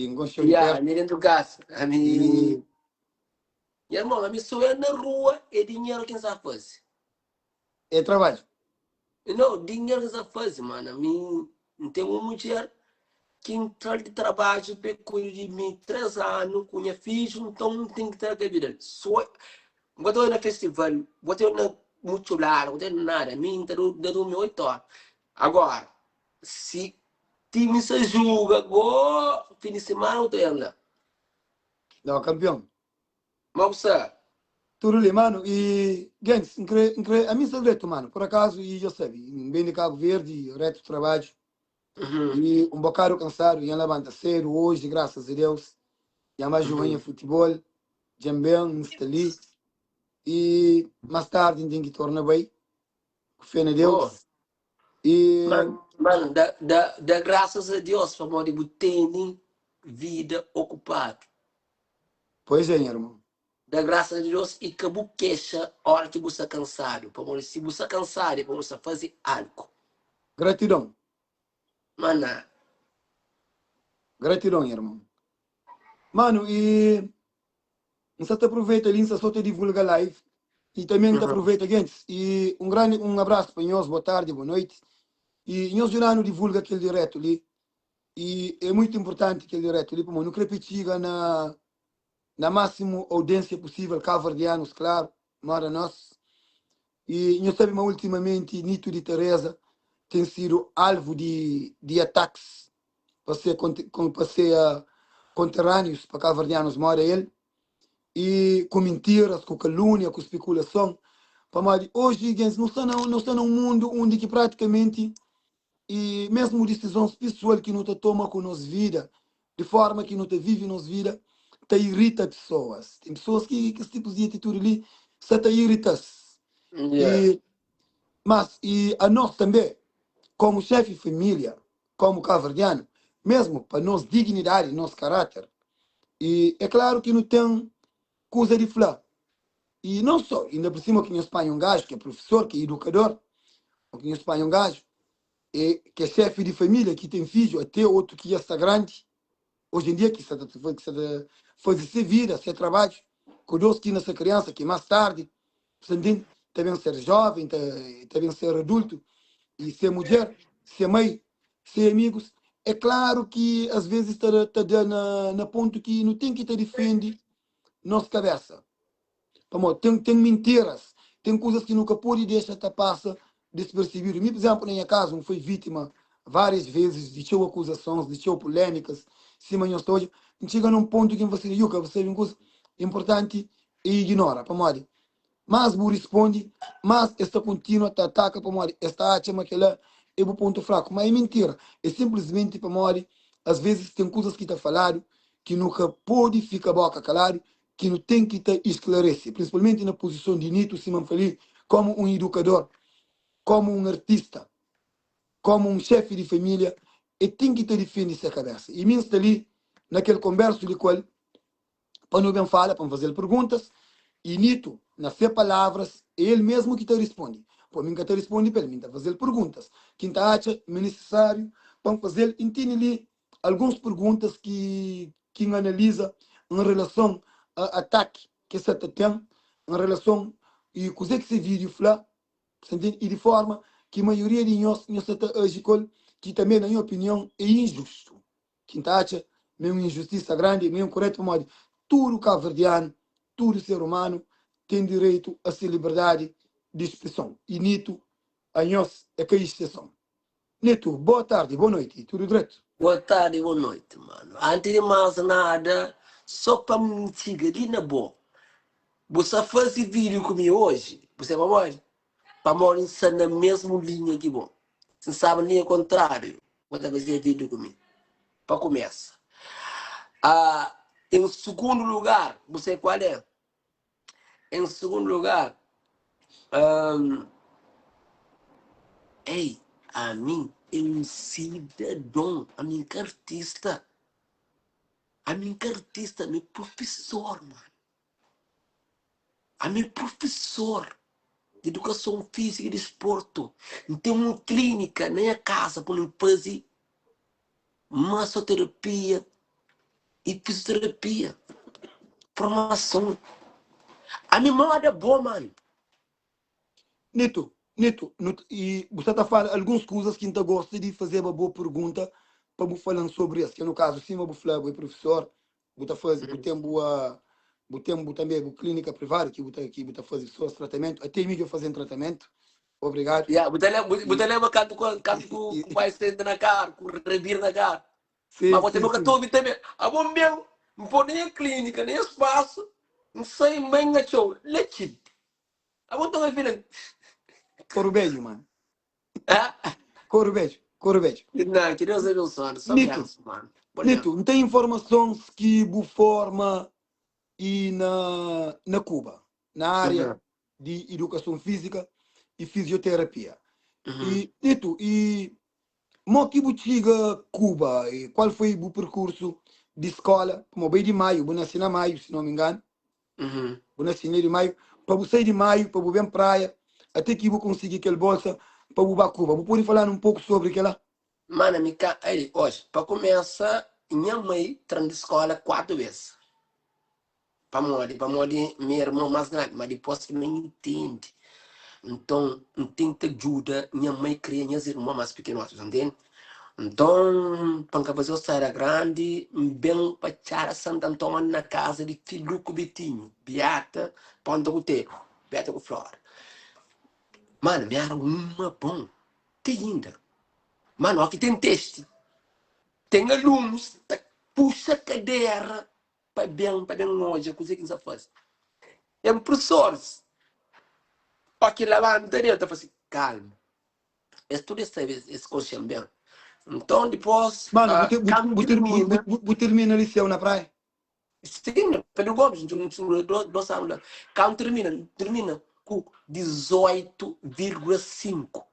N konxe-u di Ya, pértu. ami é dentu kasa. Ami, I nha irmon, ami so é na rua, é dinheru ki N sa faze. é trabadju. Nau, dinheru ki N sa faze, mano. Ami, N ten un mudjer ki N tra-l di trabadju pa e kuida di mi 3 anu ku nha fidju, nton N ten ki tra-l kabida. So, N ka ta oi na festival, N ka ta oi na mutxulada, N ka ta oi na nada. Ami N ta durmi 8 ora. Agora, si Timi sa juga go fin di semana bu ta ben la. Nau, kanpion. Ma bu sa. Tudu li, manu, i gentis, N kre, N kre, ami N sta dretu, manu, pur akazu, i dja sabi, N ben di Kabu Verdi, retu trabadju, i un bokadu kansadu, dja N labanta sedu oji, grasas a Deus, dja N ba juga nha futibol, dja N ben, N sta li, i mas tardi N ten ki torna bai, ku fé na Deus. E Man, man, da, da, da graças a Deus pamodi bu tene vida okupadu. Pois é, nha irmon. Da graças a Deus i ka bu kexa ora ki bu sta kansadu, pamodi si bu sta kansadu é pamodi bu sta faze algu. Gratidon. Mana. Gratidon, nha irmon. Manu, e N sa ta aproveita li, N sa so ta divulga live i tanbe N ta aproveita gentis i un grandi un abrasu pa nhos, bo tardi, bo noiti i nhos djuda-nu divulga kel diretu li i é muitu inpurtanti kel diretu li pamodi nu kre pa e txiga na na másimu audiênsia pusível, kabuverdianus klaru, moda nos i nhos sabe ma ultimamenti Nito di Teresa ten sidu alvu di di atakis pa se pa se konterrânius, pa kabuverdianus moda el, i ku mintiras, ku kalúnia, ku spekulason, pamodi oji gentis nu sta na nu sta na un mundu undi ki pratikamenti i mesmu disizons pesoal ki nu ta toma ku nos vida, di forma ki nu ta vivi nos vida, ta irita pesoas. Ten pesoas ki kes tipus di atitudi li sta ta irita-s. Yeah. I mas i anos tanbe, komu xefi família, komu kabuverdianu, mesmu pa nos dignidadi, nos karáter, i é klaru ki nu ten kuza di fla. I non so, inda pur sima ki nhos panha un gaju ki é prufesor, ki é idukador, o ki nhos panha un gaju e ki é xefi di família, ki ten fidju, ate otu ki dja sta grandi, oji en dia ki sta ta ki sta ta faze se vida, se trabadju, ku dos ki na se kriansa, ki más tardi, bu sta ntende, ta ben ser jóven, ta ta ben ser adultu, i se mudjer, se mai, se amigus, é klaru ki as vezis ta da ta da na na pontu ki nu ten ki ta difende nos kabésa. Pamodi ten ten mintiras, ten kuzas ki nu ka pode dexa ta pasa despersebidu. Mi, pur izénplu, na nha kazu, N foi vítima várias vezis di txeu akuzasons, di txeu pulémikas, sima nhos ta odja. N txiga na un pontu ki N fla si, Yuka, bu sabe un kuza? Inportanti é iginora, pamodi más bu risponde, más es ta kontinua ta ataka pamodi es ta atxa ma kel-la é bu pontu fraku. Má é mintira, é sinplismenti pamodi asvezis ten kuzas ki ta faladu ki nu ka pode fika bóka kaladu ki nu ten ki ta isklarese, prinsipalmenti na puzison di Nito, sima N fla-li, komu un idukador, komu un artista, komu un xefi di família, e ten ki ta difende se kabesa. I mi N sta li na kel konbersu li ku el pa nu ben fala, pa N faze-l perguntas, i Nito, na se palavras, é el mesmu ki ta risponde. Po mi N ka ta risponde pa el, mi N ta faze-l perguntas ki N ta atxa ma é nisisáriu pa N faze-l. I N tene li alguns perguntas ki ki N analiza N relason a ataki ki sa ta ten N relason i kuzê ki se vídiu fla, sa ntende? I di forma ki maioria di nhos nhos sa ta aji ku el, ki tanbe na nha opinion é injustu, ki N ta atxa ma é un injustisa grandi, ma é inkuretu pamodi tudu kabuverdianu, tudu ser umanu ten direitu a se liberdadi di spreson i nitu anhos é ka iseson. Neto, boa tardi, boa noiti, tudu dretu? Boa tardi, boa noiti, mano. Antes di más nada, só pa N txiga li na bo, bu sa faze vídeo ku mi oji, bu sabe pamodi? Pamodi N sta na mesmu linha ki bo. Si N staba na linha kontráriu, bu ta fazia vídeo ku mi. Pa kumesa. Ah, em sugundu lugar, bu sabe kual é? Em segundo lugar, um, ei, ami é um cidadão, ami ka artista. Ami ka artista, ami é professor, mano. Ami é professor de educação física e desporto. N ten un clínica na nha casa pa nu faze massoterapia. E fisioterapia, formason. Ami moda bo, mano. Nito, Nito, nu t- i bu sta ta fala alguns kuzas ki N ta gosta di fazeba bo pergunta pa bu falan sobri es, ke no kazu sima bu fla bu é profesor, bu ta faze, bu ten bu ah, bu ten bu tanbe bu klinika privadu ki bu ta ki bu ta faze pesoas tratamentu, ate mi dja fazen tratamentu. Obrigadu. Yeah, bu ta lembra, bu, bu I, ta lembra kantu ku kantu ku i, ku pai senta na karu, ku rebira na karu. sim, Ma bo sim, também ka sim. ta obi também. Abo mesmo, N pô nem clínica, nem espaço, N sai mãe na txeu, leite. Abo também filha. Koru beju, mano. Ah? Koru beju, koru beju. Não, que Deus abençoe, só Nito, benção, mano. Bom Nito, N ten informasons ki bu forma i na na Kuba, na área Uhum. di idukason fízika i fizioterapia. Uhum. I Nito, i mo ki bu txiga Kuba? I kual foi bu perkursu di skola? Pamo bai di Maio, bu nasi na Maio, si não me engano. Uhum. Bu nasi na di Maio, pa bu sai di Maio, pa bu ben Praia, ate ki bu konsigi kel bolsa pa bu ba Kuba. Bu pode fala-nu un poku sobri kela? Mana, mi ka, ei, oji, pa kumesa, nha mai tra-m di skola 4 bes. Pamodi? Pamodi mi é irmon más grandi, má dipôs ki mi ntende, nton N tenta djuda nha mai kria nhas irmon más pikinoti, ta ntende? Nton, pa N ka faze-u stória grandi, N ben pa Txada Santu Antóniu na kaza di Filuku Betinhu, Beata Ponta Kutelu, Beata ku Flora. Manu, mi éra uma bon, te inda. Manu, óki ten testi, ten alunus ta puxa kadera pa ben pa ben odja kuzê ki N sta faze. Ten prusoris ó ki labanta del ta fla si, kalma. Es tudu es sabe, es konxe-m ben. Nton dipôs, Manu, bu, te, bu, kantu bu, ter, bu, tirmina, bu, bu tirmina liseu na Praia? sin, na Pedro Gomes, N studa dos anu la. Kantu tirmina, N tirmina ku 18,5.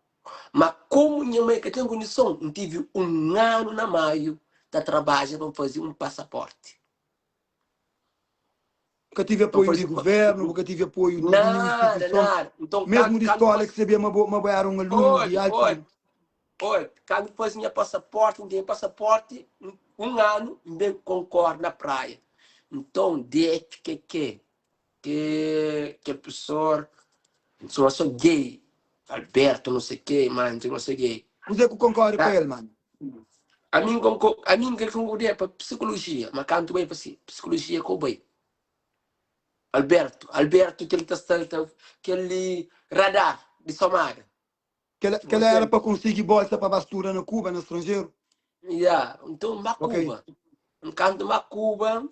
Ma komu nha mai ka ten kondison, N tivi un anu na Maiu ta trabadja pa N faze un pasaporti. Bu ka tive Pa N apoiu di faze un pa... guvernu, bu ka tive apoiu di ninhun Nada, instituison, nada. Nton, mesmu kantu, di kantu skola faze. ki sabia ma bo, ma bo era un alunu di Oi, altu. oi, oi, kantu faze nha pasaporti, N ten pasaporti, un anu N ben konkore na Praia. Nton, DFKK, Ke kel professor N sou gay Alberto não sei ke ma N sou gay Kuzê ku konkore pa Tá. el, mano? Ami N konko ami N ka konkordia pa psikologia ma kantu bai pa si psikologia ko bai Alberto Alberto kel ta sta ta kel li radar di somada Kel, kel éra pa konsigi bolsa pa ba studa na Kuba, na stranjeru? Ya, nton N ba Ok. Kuba. N kantu N ba Kuba,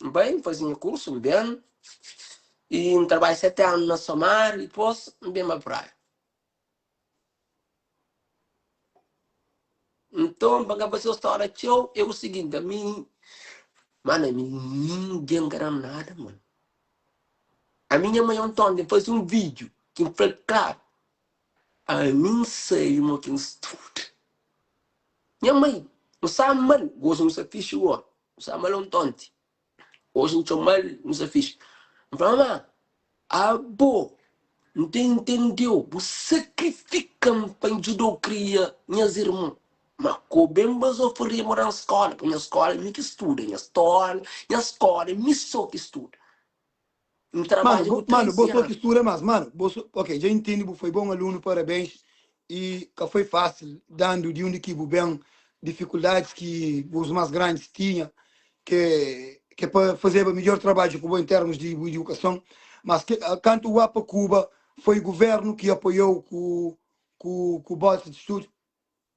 N bai, N faze nha kursu, N ben, i N trabadja seti anu na Somar, dipôs N ben ba Praia. Nton, pa N ka fase stória txeu, é o siginti, ami, mano, ami ningen ka da-m nada, mano. Ami nha mai ontonti N faze un vídiu ki N fla-l klaru, Ami N sabe mo ki N studa. Nha mai, N sa mal, gosi N sta fixi go. N sa mal ontonti. Oji N txomal, N sta fixi. N fla, mamá, abo, N ta intendeu, bu sakrifika-m pa N djuda-u kria nhas irmon. Ma ko ben bazofaria mo da-m skola, pa nha skola mi ki studa, nha stola, nha skola mi so ki studa. N Mano, trabadja bo, ku mano, bo 13 so anu. ki studa mas, mano, bo so, ok, dja intendi bu foi bom aluno, parabéns, e ka foi fácil, dando di undi ki bu ben, difikuldadis ki bus mas grandis tinha, ke ke pa fazeba midjor trabadju ku bo em termos di bu edukason, mas ke, kantu bu ba pa Kuba, foi governo ki apoiou ku ku ku bolsa di studu?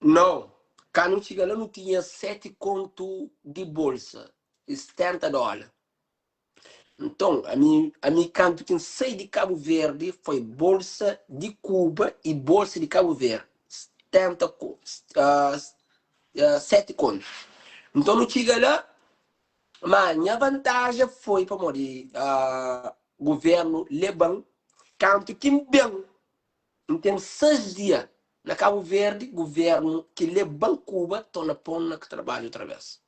Nau, kandu txiga la nu tinha 7 kontu di bolsa e 70 dóla. Nton, ami, ami kantu ki N sai di Kabu Verdi foi bolsa di Kuba i bolsa di Kabu Verdi, 70 ko, 7 kontu. Nton nu txiga la, ma nha vantaja foi pamodi guvernu leba-m kantu ki N ben, N ten 6 dia na Kabu Verdi, guvernu ki leba-m Kuba torna pô-m na trabadju otra bes.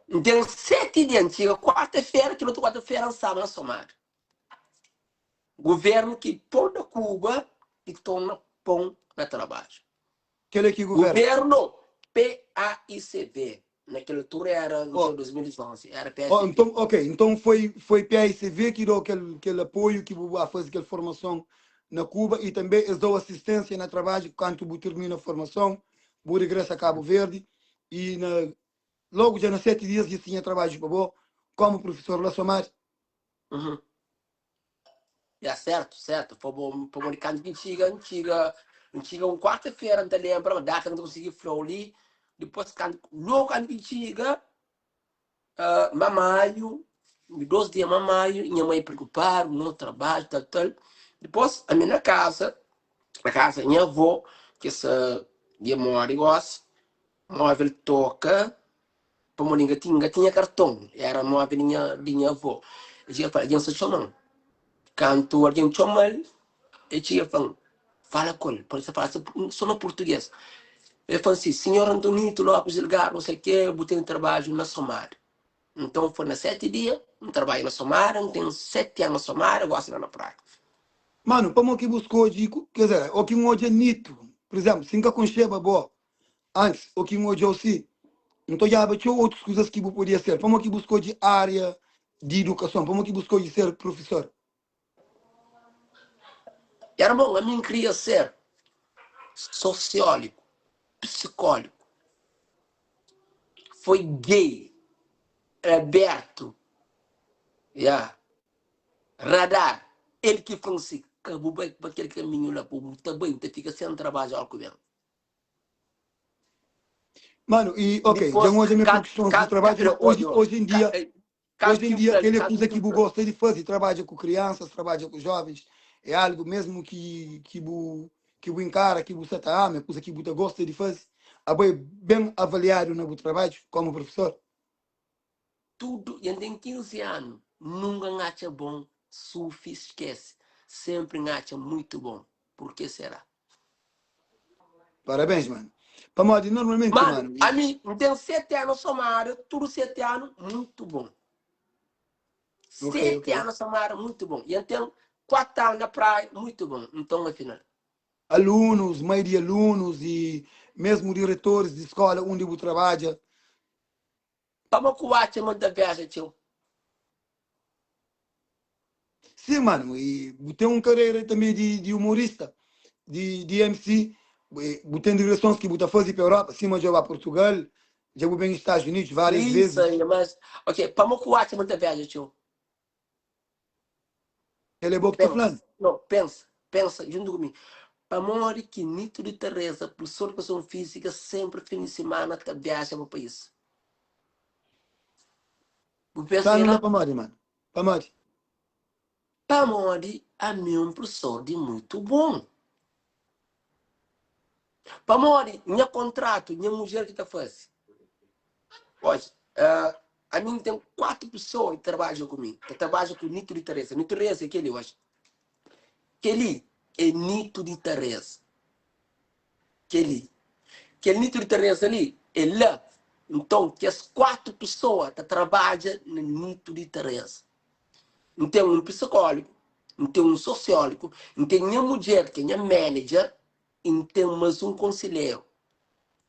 N ten 7 dia, N txiga kuarta-fera, kel otu kuarta-fera N staba na Somada. Guvernu ki pon na Kuba i torna pon na trabadju. Kel é ki guvernu? Guvernu PAICV. Na kel altura era, Oh, nton, 2011, era oh, PSV. nton, ok, nton foi, foi PAICV ki dau kel, kel apoiu ki bu ba faze kel formason na Kuba i tanbe es dau asisténsia na trabadju kantu bu tirmina formason, bu regresa Kabu Verdi i na logu dja na 7 dias dja tinha trabadju pa bo komu prufesor la Somad. Uhum. Ya, sertu, sertu. Pa bo, pamodi kantu ki N txiga, N txiga, N txiga un kuarta-fera, N ta lenbra, ma data N ka ta konsigi fla-u li. Dipôs, kantu, logu kantu ki N txiga, ah, ma maiu, dos dia ma maiu, nha mai preokupadu, no trabadju, tal, tal. Dipôs, ami na kaza, na kaza nha avó, ki sa dja móre gósi, móvel toka, Pamodi N ka tinha, N ka tinha karton, éra móvel di nha, di nha avó. El txiga fla, algen sta txoma-m. Kantu algen txoma-l, el txiga el fla-m, fala ku el, pamodi el sta fala sô na purtugês. El fla-m si, Sinhor Antonito Lopes Delgado, não sei o quê, bu ten trabadju na Somada. Nton, foi na seti dia, N trabadja na Somada, N ten seti anu na Somada, gósi la na Praia. Manu, pamodi ki bu skodje, ker dizer, ô ki N odja Nito, pur izénplu, si N ka konxeba bo, Antis, o ki N odja-u si, N ta odjaba txeu otus kuzas ki bu podia ser. Pamodi ki bu skodje ária di idukason? Pamodi ki bu skodje ser profesor? Ermon, ami N kria ser sosióligu, psikóligu. Foi gay, abertu, ya, radar. El ki fla-m si, ka bu bai pa kel kaminhu la, bu ta bai, bu ta fika sen trabadju óra ku ben. Mano, e ok, dja Dipôs, N odja ma é por kantu, kistons di kantu, trabadju, ma kantu, oji, odja, oji en ka, dia, kantu oji en ki N dia fla-l, kel é kantu kuza ki ki N bu fla-l. gosta di faze, trabadja ku kriansas, trabadja ku jovens, é algu mesmu ki ki bu ki bu inkara, ki bu sa ta ama, é kuza ki bu ta gosta di faze. Abo é ben avaliadu na bu trabadju komu profesor? Tudu, dja N ten 15 anu, nunka N atxa bon sufi, skese, senpri N atxa muitu bon, purke será? Parabéns, mano. Pamodi normalmenti, Manu, mano, ami N ten 7 anu somada, tudu 7 anu muitu bon. Ok, 7 ok. anu somada muitu bon. I N ten 4 anu na praia, muitu bon. Nton, afinal. Alunus, mai di alunus i mesmu diretoris di skola undi bu trabadja. Pamo ku atxa ma N ta viaja txeu? Sim, mano, e bu ten un karera tanbe di, di humorista, di, di MC, bu ten diresons ki bu ta faze pa Europa, sima dja ba Portugal, dja bu ben Estados Unidos várias Isso vezes. aí, mas, ok, pamo ku atxa ma N ta viaja txeu? El é bo ki ta Pensa, fla-m. no, pensa, pensa juntu ku mi. Pamodi ki Nito di Teresa, profesor di edukason fízika, senpri fin di simana ta viaja pa país? Bu pensa Fla-nu la kel-la? pamodi, mano. Pamodi? Pamodi ami é un profesor di mutu bon. Pamodi nha kontratu, nha mudjer ki ta faze. Oji, ami N ten 4 pesoa ki trabadja ku mi, ta trabadja ku Nito di Teresa. Nito di Teresa é kel-li oji. Kel-li é Nito di Teresa. Kel-li. Kel Nito di Teresa li é la. Nton, kes 4 pesoa ta trabadja na Nito di Teresa. N ten un pisikóligu, N ten un sosióligu, N ten nha mudjer ki é nha manager i N ten más un konselheru.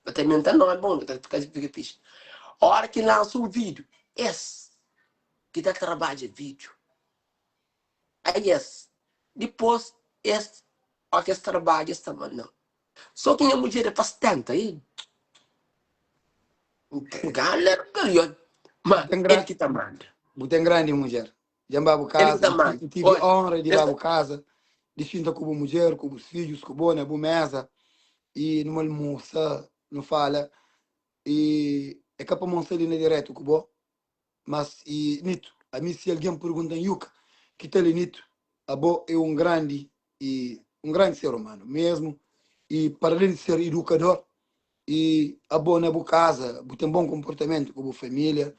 N ta inventa nómi bon, ta fika fika fixi. Óra ki lansa un vídiu, es ki ta trabadja vídiu. Aí es, dipôs es, óra ki es trabadja, es ta manda-m. Sô ki nha mudjer é fastenta, i Gala rebelion, ma Bu ten el gra ki ta manda. bu ten grandi mudjer. Dja N ba bu El ki kaza, ta N ti manda. N tivi Odja, onra di es ba ta bu kaza, di xinta ku bu mudjer, ku bus fidjus, ku bo na bu meza i nu almusa, nu fala. I é ka pamodi N sta li na diretu ku bo, mas i Nito, ami si algen pergunta-m, Yuka, ki tal é Nito? Abo é un grandi i un grandi ser umanu mesmu i para alén di ser idukador i abo na bu kaza bu ten bon konportamentu ku bu familia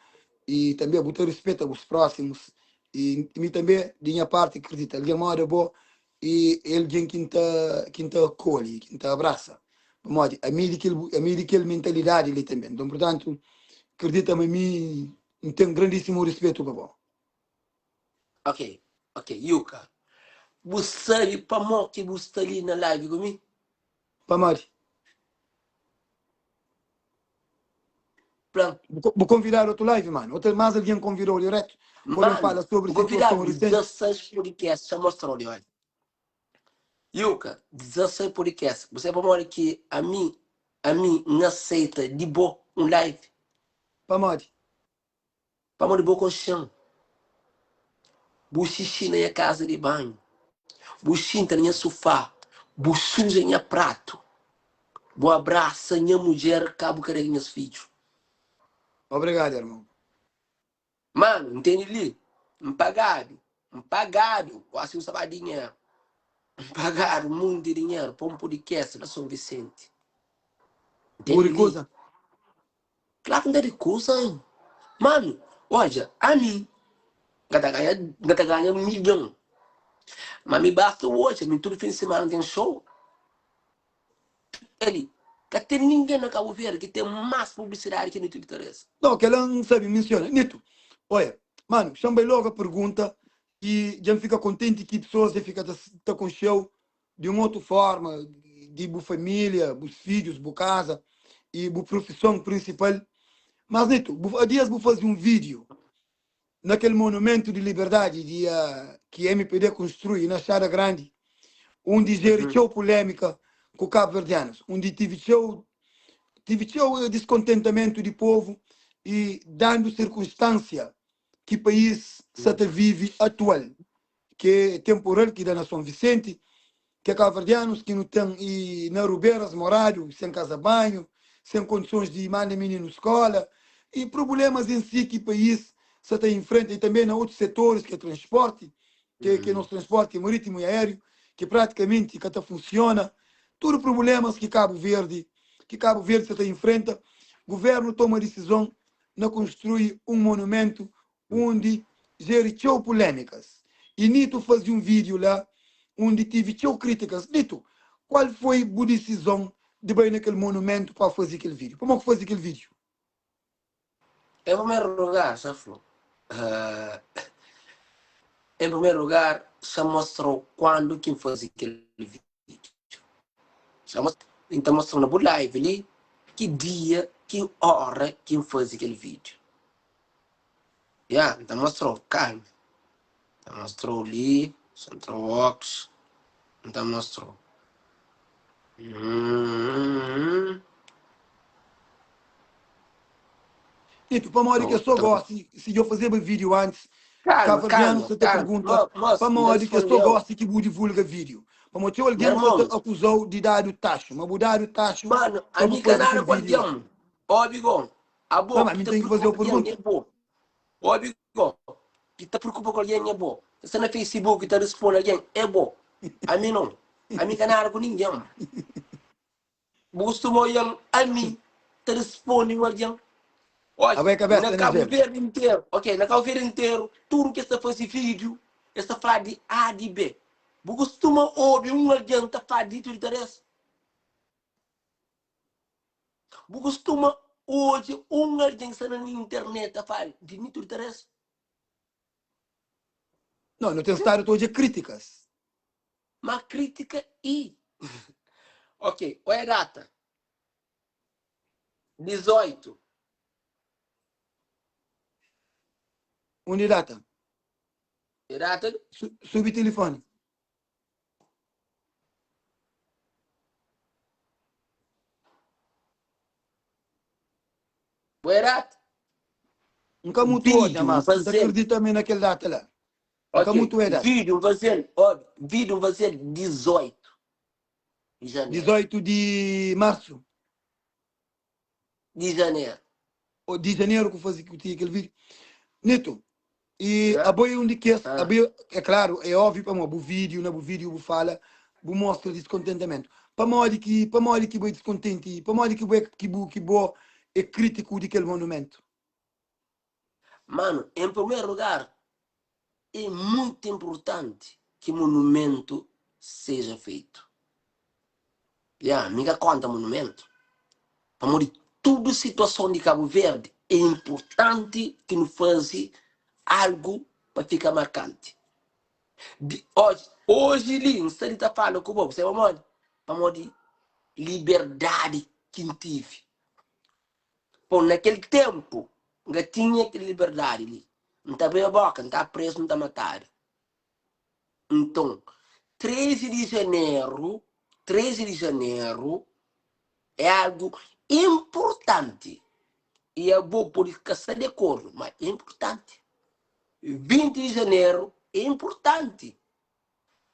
i tanbe bu ta rispeta bus prósimus i mi tanbe di nha parti kridita algen moda bo i é algen ki N ta ki N ta akolhi ki N ta abrasa pamodi ami di kel ami di kel mentalidadi li tanbe nton purtantu kridita ma mi N ten grandisimu rispetu pa bo. Ok, ok, Yuka, bu sabe pamó ki bu sta li na live ku mi? Pamodi? Fla-m. Bu konvidadu otu live, mano. Otu más algen konvidou diretu pa ben Mano, fala sobri bu konvidadu situason risenti. 16 podcast, xa mostrau li, olha. Yuka, 16 podcast. Bu sabe pamodi ki ami, ami N aseita di bo un live? Pamodi? Pamodi bo konxe-m. Bu xixi na nha kaza di banhu, bu xinta na nha sufá, bu suja nha pratu, bu abrasa nha mudjer ka bu karega nhas fidju. Obrigadu, irmon. Manu, ntende li, N pagadu, N pagadu, gosi N sta ba dinheru, N pagadu munti dinheru pa un podcast na Son Visenti. Bu Ntende li? rikuza? Klaru ki N ta rikuza. Manu, odja, ami N ka ta ganha, N ka ta ganha milhon, ma mi basta odja mi tudu fin di simana N ten show. Ali, ka ten ningen na Kabu Verdi ki ten más publisidadi ki Nito di Teresa. Nau, kel-la N sabe mensiona. Nito, oia, manu, xa-m bai logu a pergunta i dja N fika kontenti ki pesoas dja fika ta ta konxe-u di un otu forma, di bu familia, bus fidjus, bu kaza i bu profison prinsipal. Mas, Nito, bu, a dias bu faze un video na kel monumentu di liberdadi di ki MPD konstrui na Xada Grandi, undi jeri txeu pulémika ku kabuverdianus, undi tivi txeu tivi txeu diskontentamentu di povu i dandu sirkunstansia ki país sa ta vivi atual. Ke temporal ki da na Son Visenti, ke kabuverdianus ki nu ten i na ruberas moradu sen kaza banhu, sen kondisons di manda mininu skola i prubulemas en si ki país sa ta infrenta i tanbe na otus setoris ke transporti, ke ke nos transporti maritimu i aeriu ki pratikamenti ka ta funsiona, tudu prubulemas ki Kabu Verdi ki Kabu Verdi sa ta infrenta, guvernu toma disizon na konstrui un monumentu undi jeri txeu pulémikas i Nito faze un vídiu la undi tive txeu krítikas. Nito, kual foi bu disizon di bai na kel monumentu pa faze kel vídiu? Pamodi ku faze kel vídiu? Em primeiro lugar, xa flu, em primeiro lugar, xa mostrou quando ki N faze kel vídiu. Xa mostra, N ta mostrau na bu live li ki dia, ki ora ki N faze kel vídiu. Ya, N ta mostrau, kalma. N ta mostrau li, xa N trau óculos, N ta mostrau. Hum. Nito, pamodi ki é só gosi, si djo fazeba vídeo antes, Calma, kabuverdianus calma, sa ta calma. pergunta Mo, moço, N ta pamodi ki é só respondeu. gosi ki bu divulga vídeo. Pamodi txeu Nha algen sa ta irmon, akuzau di dadu taxu, ma bu dadu taxu mano, pa bu ami ka faze nada kel ku vídeo la. algen. Obi go, Não, abo mas ki mi ta ten ki preokupa faze-u ku algen pergunta. é bo. Obi go, ki ta preokupa ku algen é bo. Ki sta na Facebook ta responde algen é bo. Ami não. Ami ka nada ku ningen. Bu kustuma oian ami ta responde un algen? Oji, Abo é kabesa na na Kabu jelu. Verdi interu, ok, na Kabu Verdi interu, tudu kes ta faze vídiu, es ta fla di A di B. Bu kustuma obi un algen ta fla di Nito di Tares? Bu kustuma odja un algen ki sta na internet ta fala di Nito di Tares? Não, nu ten stadu ta odja krítikas. Ma krítika i. Ok, oia data. 18. Undi data? E data? Subi tilifoni. Boa data. N ka mutu odja, Vídeo, mas N ta fazer. akredita me na kel data la. N ka Ok, mutu é data. vídeo fazer, ó, vídeo fazer 18 de janeiro. 18 di marsu. Di janeru. Ô, di janeru ku faze ku tinha kel vídeo. Nito, e Yeah. abo é un di kes, Ah. abo é, é claro, é óbvio pamodi bu vídeo, na bu vídeo bu fala, bu mostra descontentamentu. Pamodi ki, pamodi ki bu é descontenti, pamodi ki bu é, ki bu, ki bo é crítico di kel monumento? Mano, em primeiro lugar, é muito importante ki monumento seja feito. Ya, mi ka konta monumento, pamodi tudu situason di Kabu Verdi é importanti ki nu fazi algu pa fika markanti. Di, oji, oji li N sta li ta fala ku bo, bu sabe pamodi? Pamodi liberdadi ki N tivi. Pon na kel ténpu, N ka tinha kel liberdadi li. N ta abriba bóka, N ta prezu, N ta matadu. Nton, 13 di janeru, 13 di janeru é algu inpurtanti. I abo pode ka sta di akordu, ma é inpurtanti. 20 di janeru é inpurtanti.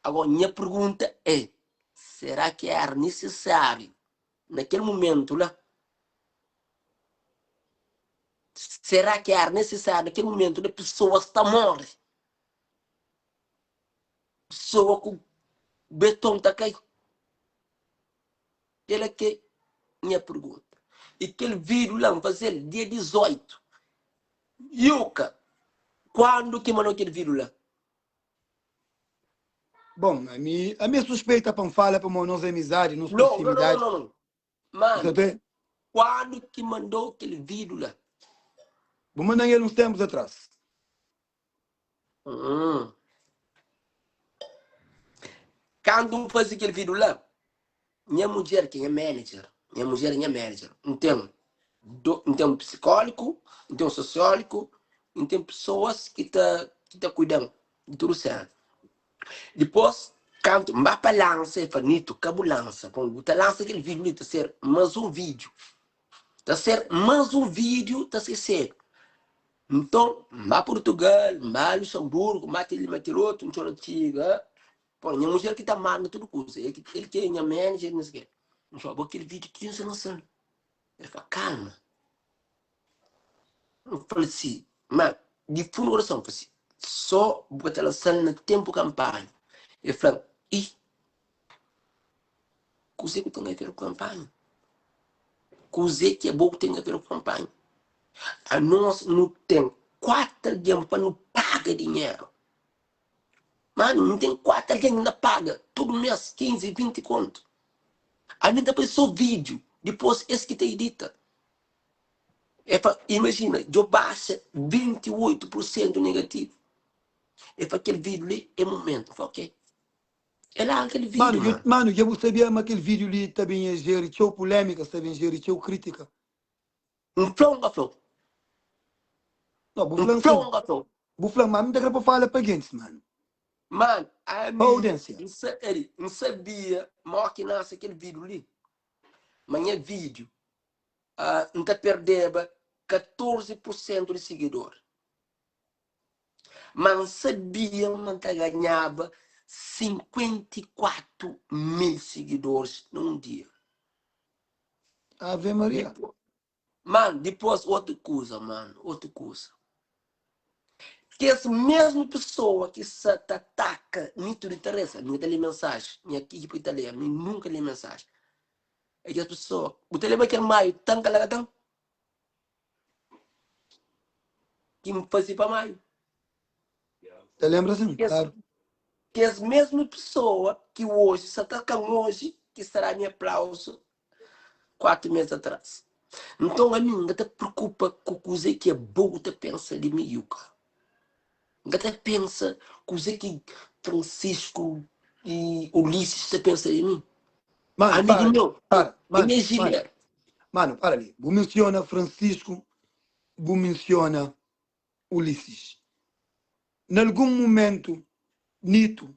Agora, nha pergunta é, será ki éra nisisáriu na kel momentu la? Será ki éra nisisáriu na kel momentu la pesoas ta móre? Pesoa ku beton ta kai? Kel-la ki é nha pergunta. I kel vídiu la N faze-l dia 18. Yuka, kuandu ki mandau kel vídiu la? Bon, ami, ami é suspeita pa N fala pamodi nos amizadi, nos No, no, no, no, proximidadi. no, no. Bu Manu, sa ta? kuandu ki mandau kel vídiu la? Bu mandan el uns tempus atras. Hum. Kandu N faze kel vídiu la, nha mudjer ki é nha manager, nha mudjer é nha manager, N ten do, N ten un psikóliku, N ten un sosióliku, N ten pesoas ki ta ki ta kuida-m di tudu séna. Dipôs, kantu N ba pa lansa, el fla, Nito, ka bu lansa, pamodi bu ta lansa kel vídiu li, ta ser más un vídiu, ta ser más un vídiu ta skesedu. Nton, N ba Purtugal, N ba Luxemburgo, N ba kel-li, N ba kel otu, N txora txiga. Pô, nha mudjer ki ta manda tudu kuza, el ki, el ki é nha manager, não sei o quê. N fla, bo kel vídeo ki N lansa. El fla, calma. N fla si, ma di fundu korason, N fla si, só bu ka ta lansa-l na ténpu kanpanha. El fla, i kuzê ku ten a ver ku kanpanha? Kuzê ki abo ku ten a ver ku kanpanha? Anos nu ten 4 algen pa nu paga dinheru. Manu, nu ten 4 algen ki na paga tudu mês 15, 20 kontu. Ami N ta poi sô vídiu, dipôs es ki ta idita. E fla, imajina, djo baxa 28 pur sentu negativu. E fla, kel vídiu li é mumentu. N fla, ok. E larga kel Manu, vídiu, djo, manu. manu, dja bu sabia ma kel vídiu li ta ben jeri txeu pulémika, ta ben jeri txeu krítika? N fla-u, N ka fla-u. No, bu N fla-m fla-u, sin. N ka fla-u. Bu fla-m, ma mi ta kre pa fala pa gentis, manu. Manu, Pa ami, audiênsia. N sa, eri, N sabia mó ki nase kel vídiu li. Ma nha vídiu, ah, N ta perdeba 14 pur sentu di sigidor. Ma N sabia ma N ta ganhaba 54 mil sigidoris na un dia. Ave Maria. Dipô, mano, dipôs otu kuza, mano, otu kuza. Kes mesmu pesoa ki sa ta ataka Nito di Teresa, mi ka ta lê mensaji, nha ekipa ki ta lê, mi nunka lê mensaji. É kes pesoa, bu ta lembra kel Maio tan kalakatan? Ki N faze pa Maio? Ta lembra sin, Kes, klaru. kes mesmu pesoa ki oji sa ta ataka-m oji, ki sta da-mi aplausu 4 mês atrás. Nton ami N ka ta preokupa ku kuzê ki abo ta pensa di mi, Yuka. N ka ta pensa kuzê ki Francisco i Ulisses ta pensa di mi. Manu, Ami di para li, meu, para, é manu, nha manu, gilera. manu, para li. Bu mensiona Francisco, bu mensiona Ulisses. Na algun mumentu, Nito,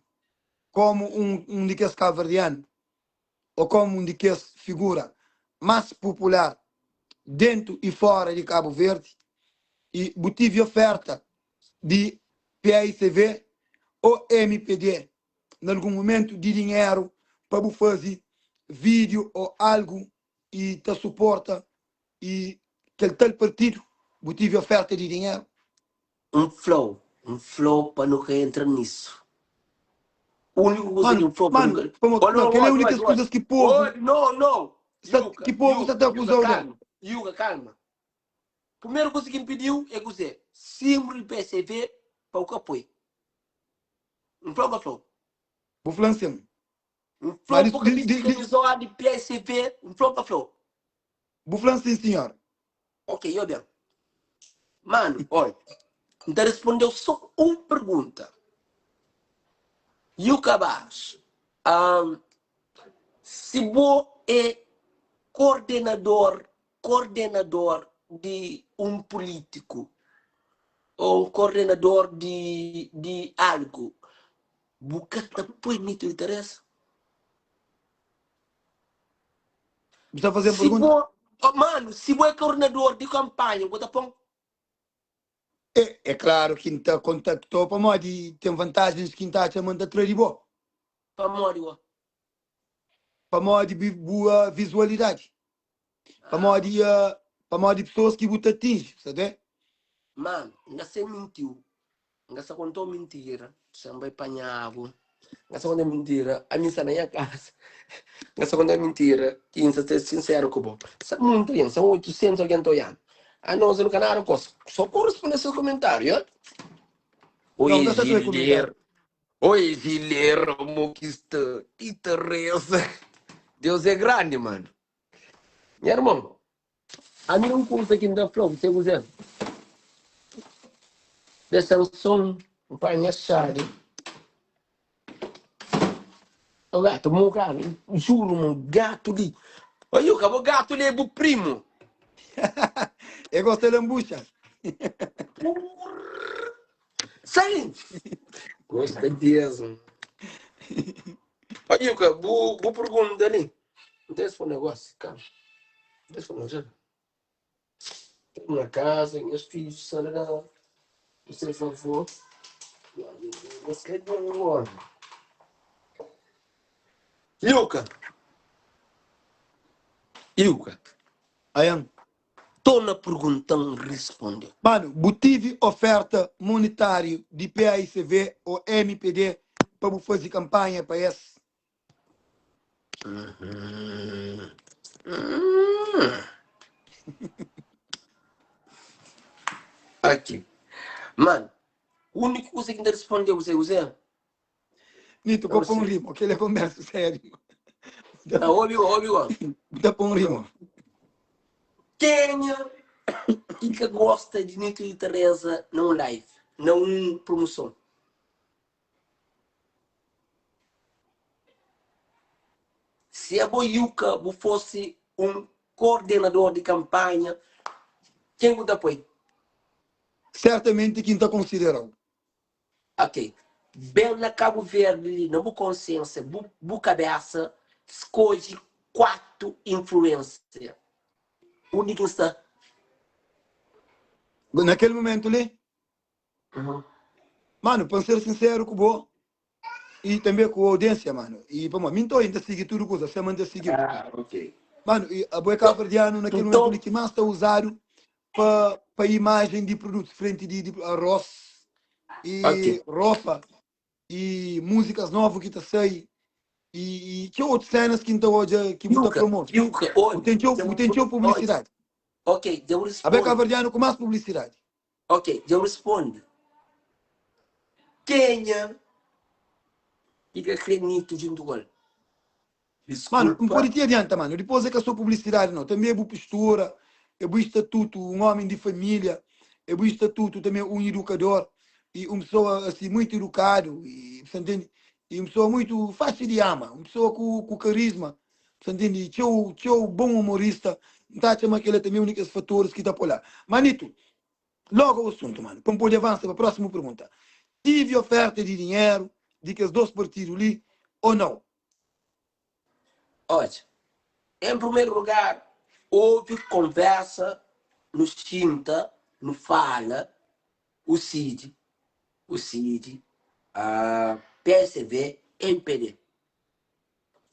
komu un, un di kes kabuverdianu, ô komu un di kes figura más pupular dentu i fora di Kabu Verdi i bu tivi oferta di paicv ô mpd na algun mumentu di dinheru pa bu fazi vídiu ô algu i ta suporta i kel tal partidu bu tivi oferta di dinheru? N fla-u, N fla-u pa nu ka entra nisu. Úniku kuza ki Manu, N fla-u pa nu manu, ka. pamodi Oh, não, no, kel-li é odi, un di odi, kes odi. kuzas ki povu Odi, no, no. sta, Yuka, ki povu sta Yuka, ta Yuka, akuza-u del. kalma. Yuka, kalma. Primeru kuza ki N pidi-u é kuzê? Símbulu di PSV pa bu ka poi. N fla-u, ka fla-u? Bu fla-m sin. N Ma fla-u di, pa ka di, bisti di, di, kamizola di PSV. N fla-u, ka fla-u? bu fla-m sin, sinhor. Ok, yo ben. Manu, oi, N ta respondeu so un pergunta. Yuka Barros, um, si bo é coordenador, coordenador di un pulítiku ô un kordenador di di algu, bu ka ta poi Nito di Teresa? Bu sta faze-m Si pergunta? bo, oh, manu, si bo é kordenador di kanpanha, bu ta pon? É, é klaru ki N ta kontakta-u pamodi ten vantajens ki N ta atxa ma N ta tra di bo. Pamodi bo? Pamodi bu vizualidadi. Ah. Pamodi, pamodi pesoas ki bu ta atinji, sabe? Manu, N ka sa mintiu. N ka sa konta-u mintira, sa N bai panha-bu. N ka sa konta mintira, ami N sta na nha kasa. N ka sa konta mintira i N sa ser sinseru ku bo. Sa munta algen, sa 800 algen ta oianu. Anos nu ka nada kos, so ku responde ses komentariu, ya. Não, Oi N ka sa trae komentariu. Giler, oi Giler, mo ki sta ti ta reza. Deus é grandi, mano. Nha irmon, ami un kuza ki N ta fla-u, bu sabe kuzê? Dexa-m so N panha xavi. O gatu, mo gatu, juro mo gatu li. Oi, ka bo gatu li é bu primo. E gosta lambuxa. Sai! Gosta mesmo. Oi, ka bu bu pergunta li. Não tem esse negócio, cara. Não tem esse negócio. Tô na casa, meus filhos são lá. Você favor. Você é bom, Luca. Luca. Ayan. Torna perguntan responde. Mano, bu tive oferta monetário di PAICV ou MPD pa bu faze campanha pa es? Aqui. Mano, único coisa que ainda respondeu, você, você. Nito, ko pon rimo, aquele é conversa sério. Ah, ouve, ouve, ouve. Da pon rimo. Quem que gosta de Nito e Teresa num live, num promoção? Si abo Yuka bu fosi un kordenador di kanpanha, ken ku ta poi? Sertamenti ki N ta konsidera-u. Ok. Ben na Kabu Verdi li, na bu konsiensia, bu bu kabesa, skodje 4 influensia. Undi ki N sta? Na kel mumentu li, Mano, pa N ser sinseru ku bo i tanbe ku audiensia, mano, i pamodi mi N ta obi, N ta sigi tudu kuza, sema N ta sigi-u. Ah, ok. Mano, i abo é kabuverdianu na kel mumentu li ki más ta uzadu pa pa imajen di produtus, frenti di di arros i Ok. ropa i múzikas novu ki ta sai i i txeu otus senas ki N ta odja ki bu ta Yuka, promove. Yuka, Bu odja, ten txeu, dja bu ten txeu odja. publisidadi. Ok, dja bu Abo é responde. kabuverdianu ku más publisidadi. Ok, dja bu responde. Kenha ki ka kre Nito djuntu ku el? Mano, N Diskulpa. pode ti adianta, mano. Dipôs é ka sô publisidadi, nau. Tanbê é bu postura, é bu estatutu, un ómi di família, é bu estatutu tanbê un idukador i un pesoa asi muitu idukadu, i bu sta ntende? I un pesoa muitu fásil di ama, un pesoa ku ku karisma, bu sta ntende? I txeu txeu bon umorista. N ta atxa ma kel-la tanbê é un di kes fatoris ki ta pô la. Manito, Logo ao asuntu, mano, pa N pode avansa pa prósimu pergunta. Tive oferta di dinheru di kes dos partidu li ô nau? Odja, en primeru lugar, obi konversa, nu xinta, nu fala, u sidi, u sidi, PSV, mpd.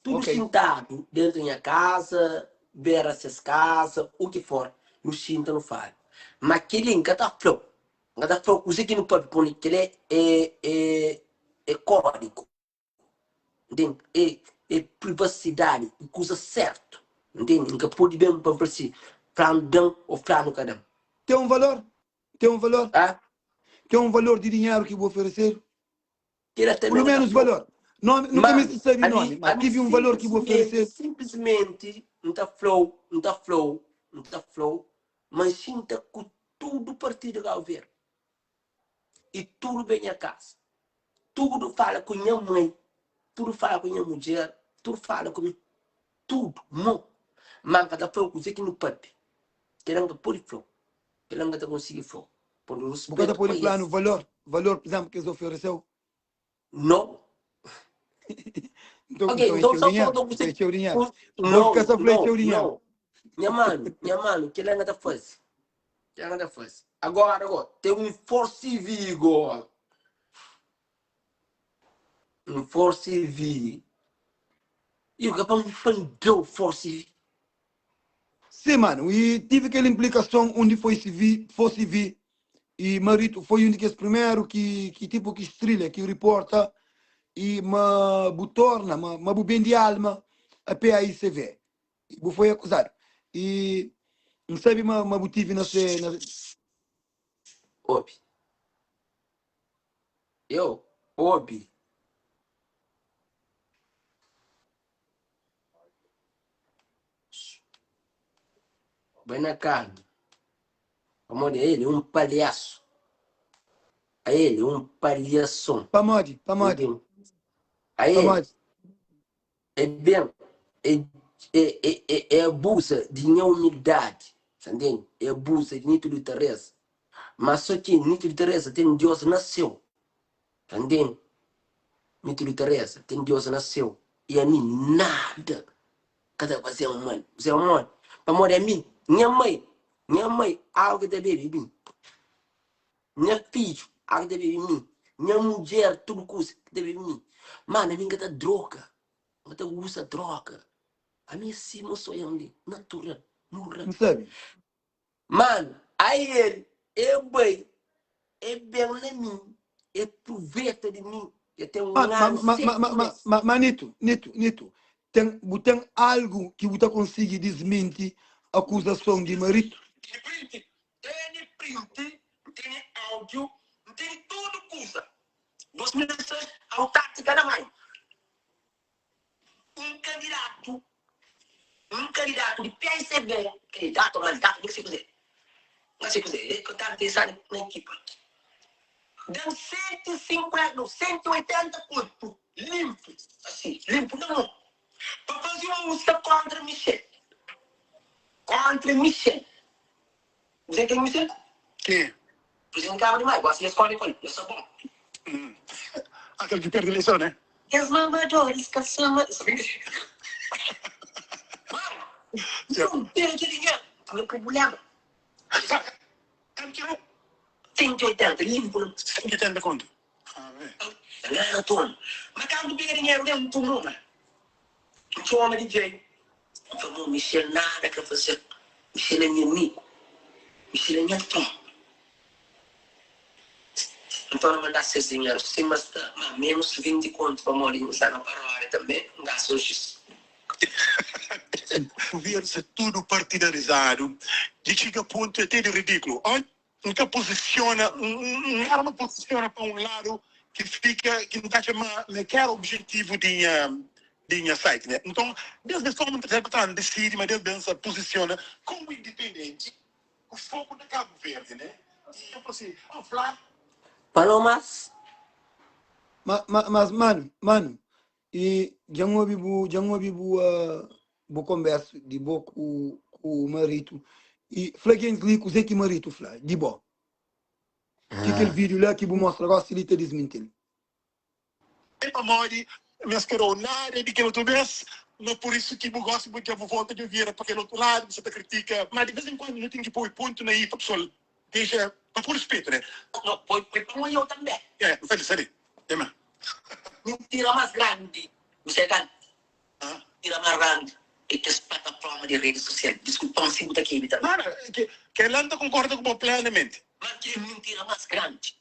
Tudu Ok. xintadu dentu nha kaza, bera ses kaza, u ki for, nu xinta nu fala. Ma keli N ka ta fla-u, N ka ta fla-u kuze ki nu papia, pamodi keli é é é kódigu, ntende? É é privasidadi, é kuza sertu, ntende? N ka pode ben pa N fla si, flanu da-m ô flanu ka da-m. Ten un valor? Ten un valor? Ah? Ten un valor di dinheru ki bu oferesedu? Kila Pelu tanbê N ka ta menus fla-u. valor. Nomi, nu ka Manu, meste sabe ami, nomi, ma ami tive un valor ki bu sinplismenti, oferesedu. sinplismenti N ta fla-u, N ta fla-u, N ta fla-u ma N xinta ku tudu partidu Kabu Verdi i tudu ben nha kasa, tudu fala ku nha mai, tudu fala ku nha mudjer, tudu fala ku mi, tudu, mo. Ma N ka ta fla-u kuzê ki nu papia. Kel-la N ka pode fla-u. Kel-la N ka ta konsigi fla-u. Pamodi Bu ka ta ruspetu pa pode es. fla-nu valor, valor, pur izénplu, ki es oferese-u? Nau. Nton, Ok, nton é nton txeu só dinheru, falta nton kuse é txeu dinheru. ku Bo Nau, fika sa fla é nau, txeu dinheru. nau. Nha manu, nha manu, kel-la N ka ta faze. Kel-la N ka ta faze. Agora, go, ten un forsi vigo. Un forsi vi. Io ka pa N pa N da-u forsi vi. Sim, mano, e tive kel implikason undi foi CV, fosse vi e Marito foi un di kes primeru ki, ki tipo ki strilha, ki riporta e ma bu torna, ma, ma bu bendi alma a PAICV. E bu foi akuzadu. E N sabe ma, ma bu tive na se, na, Obi. Eu, obi. Bai na kalma. Pamodi el é un palhasu. Ael é un palhason. Pamodi? Pamodi? Entende? Ael Pamodi? é ben, é, é, é, é, é abusa di nha umildadi. Sa ntende? É abusa di Nito di Teresa. Mas só ki Nito di Teresa ten Deus na seu. Sa ntende? Nito di Teresa ten Deus na seu. I ami nada ka ta faze-m mal. Você é mole? Pamodi ami, nha mai, nha mai, agu ki ta bebe é mi. Nha fidju, agu ki ta bebe é mi. Nha mudjer, tudu kuza ki ta bebe é mi. Mano, ami N ka ta droga, N ka ta usa droga. Ami é sima un soian li, natural, N sabe. Mano, ai el e bai, e ben na mi, e pruveta di mi, dja ten Ma, un ma, anu, ma, ma, seti ma, ma, mes. ma, ma Nito, Nito, Nito, ten, bu ten algu ki bu ta konsigi disminti akuzason di Marito? Tene print, tene print, tene audio, N tene tudu kuza. 2006, autártica na mai. Un kandidatu, un kandidatu di PSB, kandidatu ou mandato, mi ka si kuzé, mi ka si kuzé, e ka ta interesadu na ekipa, da-m 150, no, 180 kontu limpu, asi, limpu na mon, pa faze un musika kontra Michel, kontra Michel. Kuzé ki é Michel? Ken? Presidenti Kaba di Mai, gosi nhos kore ku el, nhos sta bon. Akel ki perde ileison, né? Kes mamadoris ka sama. Mano, nton perde dinheru, tinha prubulema. Kantu ki era? 180, limpu na. 180 kontu. Ngana toma. Ma kantu pega dinheru del, N toma uma. N txoma DJ. N fla, Mo, Michel nada ka faze-m. Michel é nha amigu. Michel é nha tropa. N torna manda ses dinheru sima sta, ma menus 20 kontu pamodi N sta na paródia tanbe, N gasta un xis. Governu sta tudu partidarizadu di txiga pontu até di ridikulu. N ka pozisiona, N éra ma pozisiona pa un ladu ki fika, ki N ta atxa ma ma ka éra objetivu di nha di nha site ne. Nton, des bes komu N ta ta N disidi ma des bes N sa pozisiona komu indipendenti ku foku na Kabu Verdi ne. I N fla si, N fla. Palomas. Ma, ma, mas, manu, manu, i dja N obi bu, dja N obi bu, bu konbersu di bo ku, ku maritu. I fla gentis li kuzê ki maritu fla di bo. Ki kel vídiu la ki bu mostra gósi li ta disminti-l. É pamodi mi es ka dau nada di kel otu bes, ma pur isu ki bu gosi bu dja bu volta dja vira pa kel otu ladu, bu sa ta kritika. Ma di vez en kuandu nu ten ki poi pontu na i pa pesoal dexa, pa poi ruspetu, ne? No, poi, poi pa un eu tanbe. É, N sa li, sa li. É ma. Mintira mas grandi, bu sa kal? Mintira mas grandi é kes plataforma di redi sosial. Diskulpa-m si bu ta kebe tanbe. Nada, kel-la N ta konkorda ku bo plenamenti. Ma kel mintira mas grandi.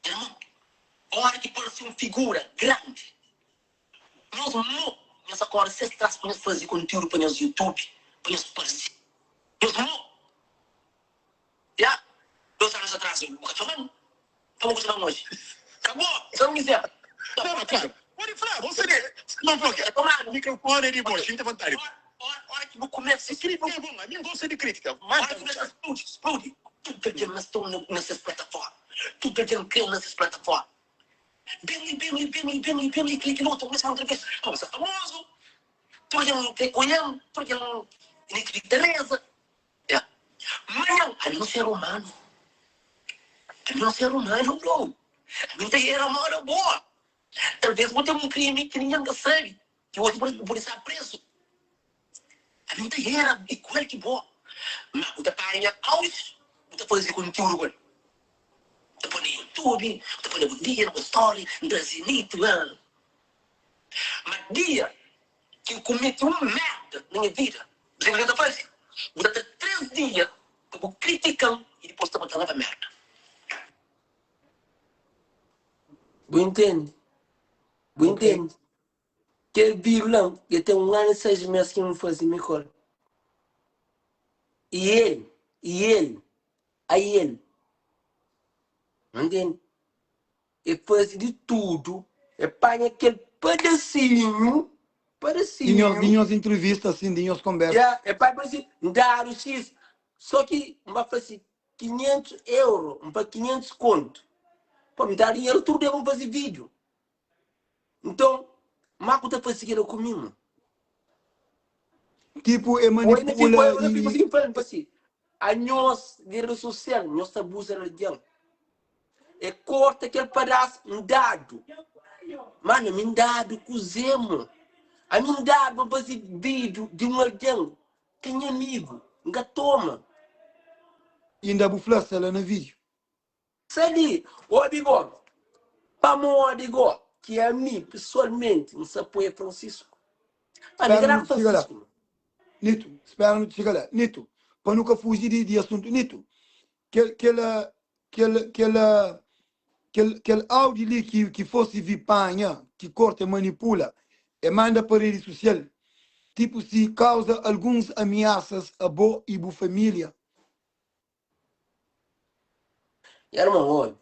Irmon, ora ki parse un figura grandi, nhos mo, nhos ta kore ses tras pa nhos faze kontiudu pa nhos YouTube, pa nhos parse. Nhos mo! Ya, dos anus atras bu ka txoma-m, pamo ku txoma-m oji? Ka bo, sô un izénplu. Não, mas claro, pode falar, você não falou que Tomadu. microfone é de bo, sinta vontade. Ora ki bu kumesa. Crítica é bom, ami gosta de crítica, mas Ora ki kumesa spludi, spludi. Tudu algen na sta na ses plataforma. Tudu algen krê-u na ses plataforma. Ben li, ben li, ben li, ben li, ben li, kel-li, kel otu, kumesa otra vez. Kumesa famozu. Tudu algen krê konhe-m, tudu algen Nito di Tereza. Manhan, ami N ser umanu. Ami N ser umanu, bro. Ami N ta era moda bo. Talvês bu ten un krimi ki ningen ka sabe, ki oji bu pode sta prézu. Ami N ta era igual ki bo. Má bu ta panha audius, bu ta faze kontiúdu ku el. Bu ta poi na YouTube, bu ta poi na bu dia, na bu story, N traze Nito. Má dia ki N kumete un mérda na nha vida, bu sabe kuzê ki N ta faze? Bu ta tra três dia pa bu kritika-m i dipôs ta bota-m la pa mérda. Bu intende? Bu Ok. intende? Kel vídiu la dja ten un anu i seis mês ki N faze mi ku el. I el, i el, ai el. Intende? E faze di tudu, e panha kel padasinhu, Di nhos, di padasinhu. nhos entrevista, assim, di nhos conversa. Ya, e pai fla si, N dadu X, só ki N ba fla si, 500 euro, N fla 500 kontu. Pô, mi dadu dinheru tudu dia pa N faze vídiu. Nton, ma ku ta faze kila ku mi, mo? Tipo, e Oi, na fi, manipula oi, na fi, e. fla, fla, fla si, anhos di rede sosial, nhos ta abuza di algen. E korta kel padas N dadu. Mano, ami N dadu kuzê, mo? Ami N dadu pa faze vídiu di un algen ki é nha amigu. N ka toma. Inda bu fla se la na vídiu. Sabi, obi go, pamodi go ki ami pesoalmenti N sa apoia Francisco? Ami Spera ka da nu ku txiga la. Francisco, mo. Nito, spera nu txiga la. Nito, pa nu ka fuji di, di asuntu. Nito, kel, kel, kel, kel, kel, kel áudio li ki, ki fosse vi panha, ki korta e manipula, e manda pa rede sosial, tipo si kauza alguns ameaças a bo e bu família. Nha irmon, obi,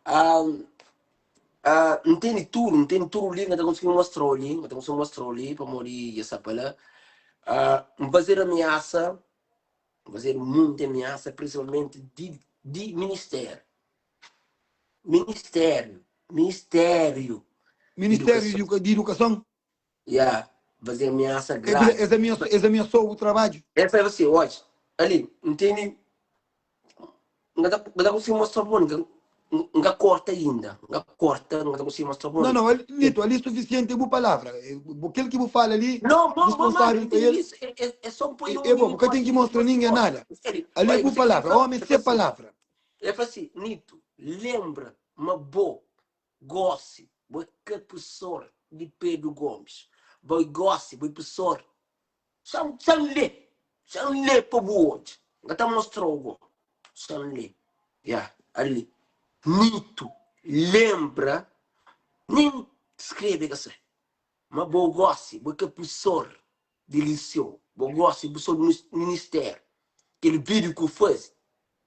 ah, ah, N tene tudu, N tene tudu li, N ka ta konsigi mostrau li, N ka ta konsigi mostrau li pamodi dja sta pa la. Ah, N fazedu amiasa, N fazedu munti amiasa, prinsipalmenti di, di ministériu. Ministériu, Ministériu di Ministériu Idukason. di Iduka- di Idukason? Ya, faze amiasa Es, gravi. es, ameaçou, es ameaçou bu trabadju? El fla si, Oji, ali, N tene, N ka ta, N ka ta konsigi mostra bo, N ka, N ka korta inda, N ka korta, N ka ta konsigi mostra bo. Não, não, ali, Nito, ali suficiente é bu palavra. É, bu- Kel ki bu fala ali, Não, bom, bom, mano, responsável N pa tene el, isso, é, é, é só põe é, um é bom, mini bu ka ten corte ki e mostra depois ninguém corta. nada. Sério, Ali é olha, bu você que palavra, fala, homem ele sem fala assim, palavra. ele fala assim, Nito, lembra, ma bo, Gósi, bo é ka pusor di Pedro Gomes. Bo é gósi, bo é pusor. Xa-m, xa-m lê. Xa-m lê pa bu odja. N ka ta mostra-u go. Xa-m lê. Ya, ali. Nito, lenbra, nen skrebe ka sai. Ma bo gósi, bo é ka pusor di liseu. Bo gósi, bo é pusor di ministériu. Kel vídiu ku faze,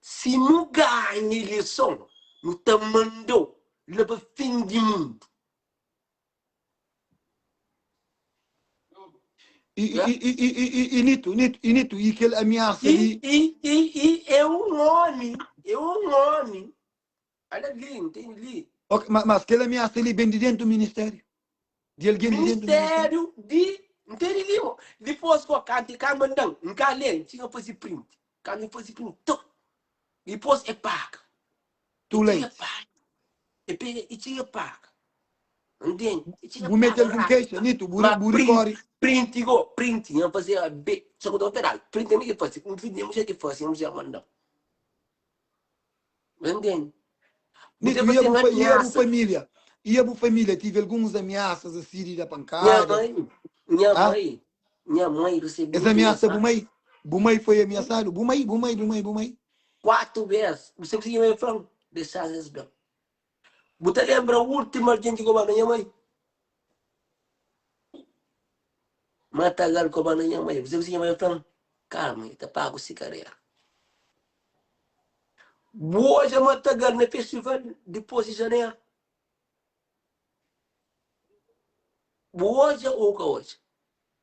Si nu ganha ileison, nu ta manda-u la pa fin di mundu. I, i, i, i, i, i, i Nito, Nito, i Nito, i kel amiasa I, li. i, i, i é un ómi, é un ómi. Ala li, ntende li. Ok, ma, mas kel amiasa li ben di dentu ministériu? Di algen di dentu ministériu? Ministériu di, ntende li, mo. Dipôs, ko, kantu i ka manda-m, N ka lé, N txiga faze print. Kantu N faze print, tum! Dipôs e paga. E Too txiga late. paga. E pega, e txiga paga. Ntende? E txiga Bu mete paga algun rápidu. keixa, Nito? Bu, Ma bu print, rikorri? print go, print, N faze A, B, só ku ta operadu. Print ami ki faze, N fui nha mudjer ki faze, nha mudjer manda-m. Entende? Você Nito, vai e a ter bu, uma e a bu ameaça. família? E a bu família tive alguns ameaças assim de dar Minha pancada? mãe, minha Ah? mãe, minha mãe recebeu Es ameaça bu mensagem mãe? Bu mãe foi ameaçado? Bu mãe, bu mãe, bu mãe, bu mãe? quatro vezes. Você conseguiu me falar? Deixar eles bem. Você lembra o último alguém que comeu minha mãe? Matagal koba na nha mãe. Você conseguiu me falar? Calma, eu te pago cigarro. Hoje Matagal no festival depois de janeiro. Hoje ou ka hoje?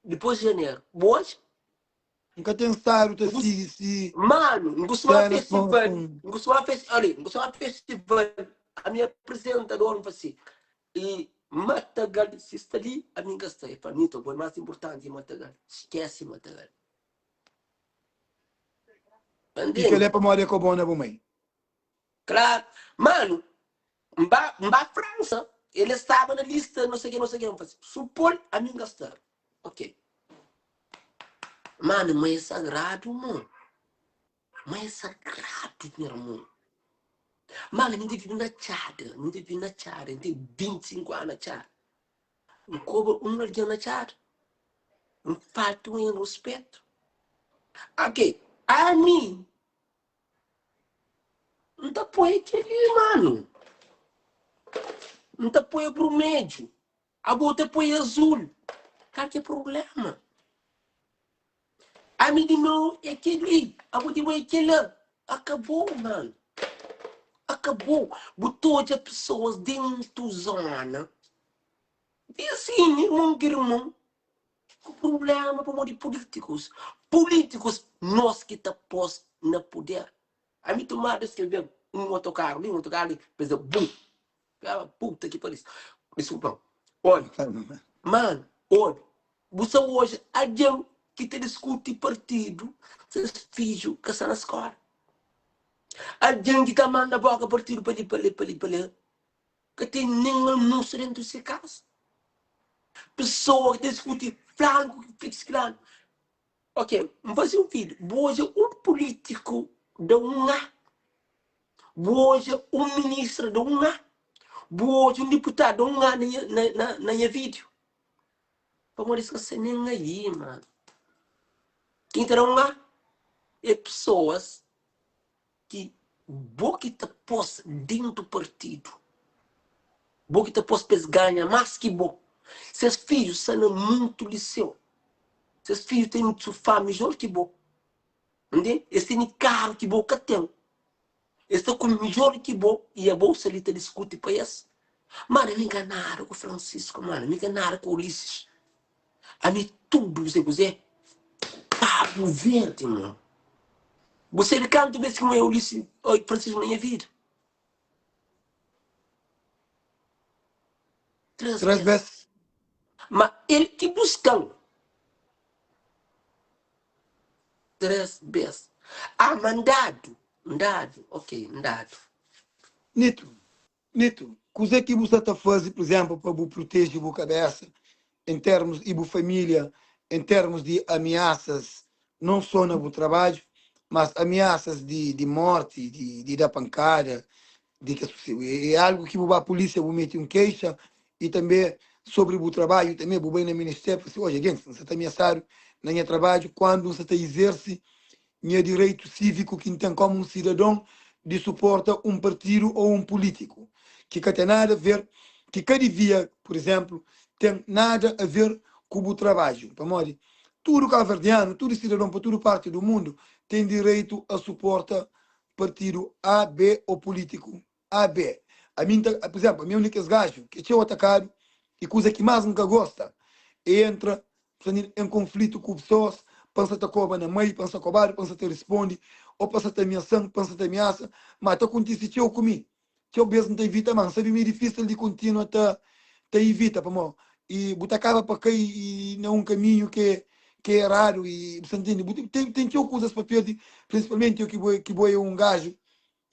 Depois de janeiro. Hoje? N ka ten stadu ta sigi si Mano, N costuma cenas com, festival, com... N costuma festival, olha, N costuma festival, a minha apresentadora me fala assim, e Matagal, se está ali, a minha está. Eu falo, Nito, o mais importante é Matagal. Esquece Matagal. I kel-li Ntende? é pamodi é ka bo na bu mai. Klaru. Manu, N ba, N ba Fransa, el estaba na lista, no sei ke, no sei ke, N fla si, su pol, ami N ka sta. Ok. Manu, ma é sagradu, mo. Ma é sagradu, nha irmon. Manu, mi N ta vive na txada, mi N ta vive na txada, N ten 25 anu na txada. N kobra un algen na txada. N falta un en ruspetu. Ok, ami N ta poi kel-li, manu. N ta poi brumedju. Abo ta poi azul. Kal ki é prubléma? Ami di meu é kel-li, abo di bo é kel-la. Akabou, manu. Akabou. Bu ta odja pesoas dentu zóna, vizinhu, irmon ku irmon, Ku prublema pamodi pulitikus. Pulitikus nos ki ta pos na puder. Ami tumadu es kel ben un otokaru li, un otokaru li, pa es da bum. Ah, puta ki paris. Diskulpa-m. Obi, mano, obi. Bu sa oja algen ki ta diskuti partidu, ses fidju ka sta na skola. Algen ki ta manda boka partidu pa li, pa li, pa li, pa li. Ka ten nen almosu dentu se kasa. Pesoa ki ta diskuti flanu ku siklanu. Ok, N faze un vídiu. Bu odja un pulítiku da un A. Bu odja un ministra da un A. Bu odja un diputadu da un A na nha, na, na, na nha vídiu. Pamodi es ka sta nen aí, mano. Ken ta da un A é pesoas ki bo ki ta pos dentu partidu, bo ki ta pos pa es ganha mas ki bo. Ses fidju sta na mutu liseu, ses fidju tene sufá midjor ki bo, ntende? Es tene karu ki bo ka ten, es sta ku midjor ki bo i abo sta li ta diskuti pa es. Mano, mi ka nada ku Francisco, mano, mi ka nada ku Ulisses. Ami tudu kuzê kuzê Cabo Verde mon. Bu sabe kantu bes ki N oia Ulisses oi Francisco na nha vida? 3 3 bes. bes. Ma el ki buskan 3 bes. Ah, ma N dadu, N dadu, ok, N dadu. Nito, Nito, kuzê ki bu sta ta faze, pur izénplu, pa bu proteje bu kabésa en termus i bu família en termus di amiasas, non sô na bu trabadju, mas amiasas di di mórti, di di da pankada, di kes É algu ki bu ba pulísia bu mete un keixa i tanbê sobri bu trabadju tanbê bu bai na ministériu fla si, Odja, gentis, N sta ta amiasadu na nha trabadju kandu N sta ta izerse nha direitu síviku ki N ten kómu un sidadon di suporta un partidu ô un pulítiku ki ka ten nada a ver, ki ka divia, pur izénplu, ten nada a ver ku bu trabadju. Pamodi tudu kabuverdianu, tudu sidadon pa tudu parti du mundu ten direitu a suporta partidu A, B ô pulítiku AB. Ami N ta, pur izénplu, ami é un di kes gaju ki é txeu atakadu i kuza ki más N ka gosta é entra en konflitu ku pesoas pa N sa ta koba na mei, pa N sa kobadu, pa N sa ta risponde ô pa N sa ta amiasa-m, pa N sa ta amiasa. Má ta kontise txeu ku mi. Txeu bês N ta ivita, má N sabe ma é difísil di kontinua ta ta ivita pamodi i bu ta kaba pa kai na un kaminhu ki é ki é eradu i bu sa ntende. Bu ten ten txeu kuzas pa perde, prinsipalmenti ki bo ki bo é un gaju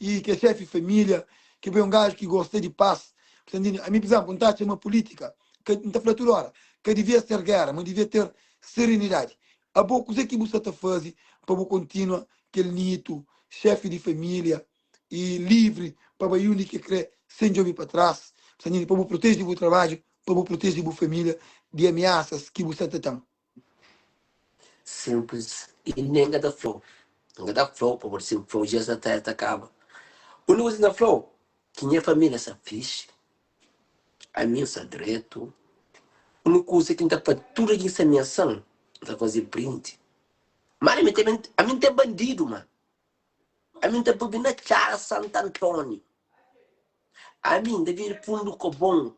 i ki é xefi família, ki bo é un gaju ki gosta di pas. Bu ta ntende? Ami, pur izénplu, N ta atxa ma pulítika, ka, N ta fla tudu óra, ka divia ser géra, ma divia ter serenidadi. Abo, kuzê ki bu sta ta faze pa bu kontinua kel nitu, xefi di família i livri pa bai undi ki krê, sen djobe pa tras? Bu ta ntende? Pa bu proteje bu trabadju, pa bu proteje bu família di amiasas ki bu sta ta ten. Simples i nen ka ta flau. N ka ta flau pamodi si N flau dja sta ta kaba. Úniku kuza ki N ta flau ki nha família sta fixi, ami N sta dretu. Úniku kuza ki N ta fla tudu algen ki sta amiasan, N ta faze print. Má ami tanbe ami N ten bandidu ma. Ami N ta vive na Txara Santu Antóniu. Ami N ta vive fundu Kobon,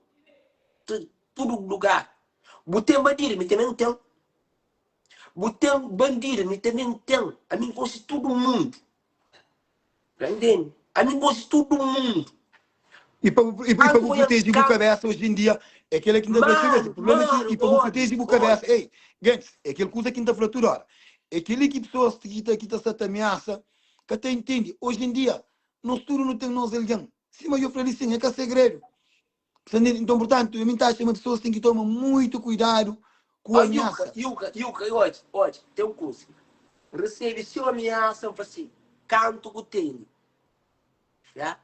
tudu lugar. Bu ten bandidu, mi tanbe N ten. Bu ten bandidu, mi tanbe N ten. Ami N konxe tudu mundu. Ta ntende? Ami N konxe tudu mundu. I pa bu, i pa Kantu bu oian proteje bu kantu. kabésa oji en dia, é kel-la ki N ta fla txeu bês. Manu, Prubléma é ki manu, i pa bu obi, proteje bu obi. kabésa, ei, gentis, é kel kuza ki N ta fla tudu óra. É kel-li ki pesoas ki ta, ki ta sta ta amiasa. ka ta intende. Oji en dia, nos tudu nu ten nos algen. Sima djo fla li sin, é ka segredu. Sa ntende? Nton, purtantu, ami ta atxa ma pesoas ten ki toma muitu kuidadu ku Ó, Yuka, amiasa. Yuka, Yuka, odja, odja, ten un kuza. N resebe txeu amiasa, N fla sin, kantu ku tene? Ya,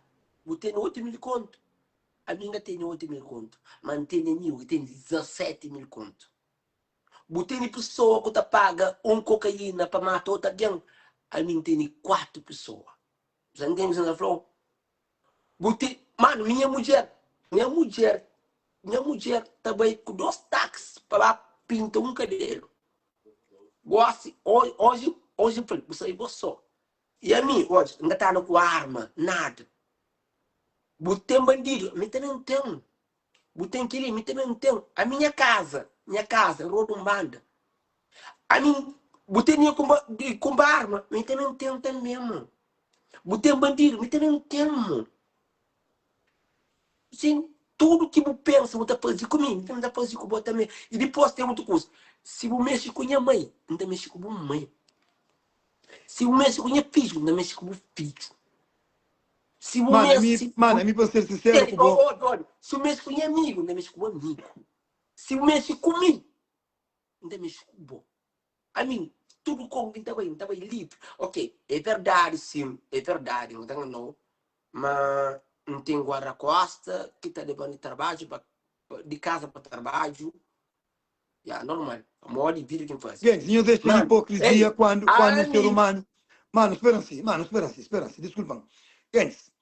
bu tene 8000 kontu? Ami N ka tene 8000 kontu, ma N tene amigu ki tene 17000 kontu. Bu tene pesoa ku ta paga un kokaina pa mata otu algen? Ami N tene 4 pesoa. Bu sa ntende kuzê N ta fla-u? Bu te, mano, minha mudjer, nha mudjer, nha mudjer ta bai ku dos taxi pa ba pinta un kabelu. Gosi, oji, oji N fla-l, bu sabe bo so. I ami, oji, N ka ta anda ku arma, nada. Bu ten bandidu? Ami tanbe N ten. Bu ten kel-li? Mi tanbe N ten. Ami nha kaza, nha kaza, roba un banda. Ami, bu ten dinheru di kunpra arma? Mi tanbe N ten tanbe, mo. Bu ten bandidu? Mi tanbe N ten, mo. Sin, tudu ki bu pensa bu ta faze ku mi, mi tanbe N ta faze ku bo tanbe. I dipos ten otu kuza, si bu mexe ku nha mai, N ta mexe ku bu mai. Si bu mexe ku nha fidju, N ta mexe ku bu fidju. Si bu Mano, ami, mexe mano, ku ami pa ser sinseru ku oh, bo, oh, oh, si bu mexe ku nha amigu, N ta mexe ku bu amigu. Si bu mexe ku mi, N ta mexe ku bo. Ami, tudu komu ki N ta bai, N ta bai livri. Ok, é verdadi sim, é verdadi, N ka ta nganau, ma N ten guarda-kosta ki ta leba-m di trabadju pa, di kaza pa trabadju. Ya, normal, pamodi vida ki N faze. Gente, nhos dexa Mano, hipokrizia ei, kuandu kuandu un ser ami, humanu Mano, spera si, mano, spera si, spera si, diskulpa-m. Gentis,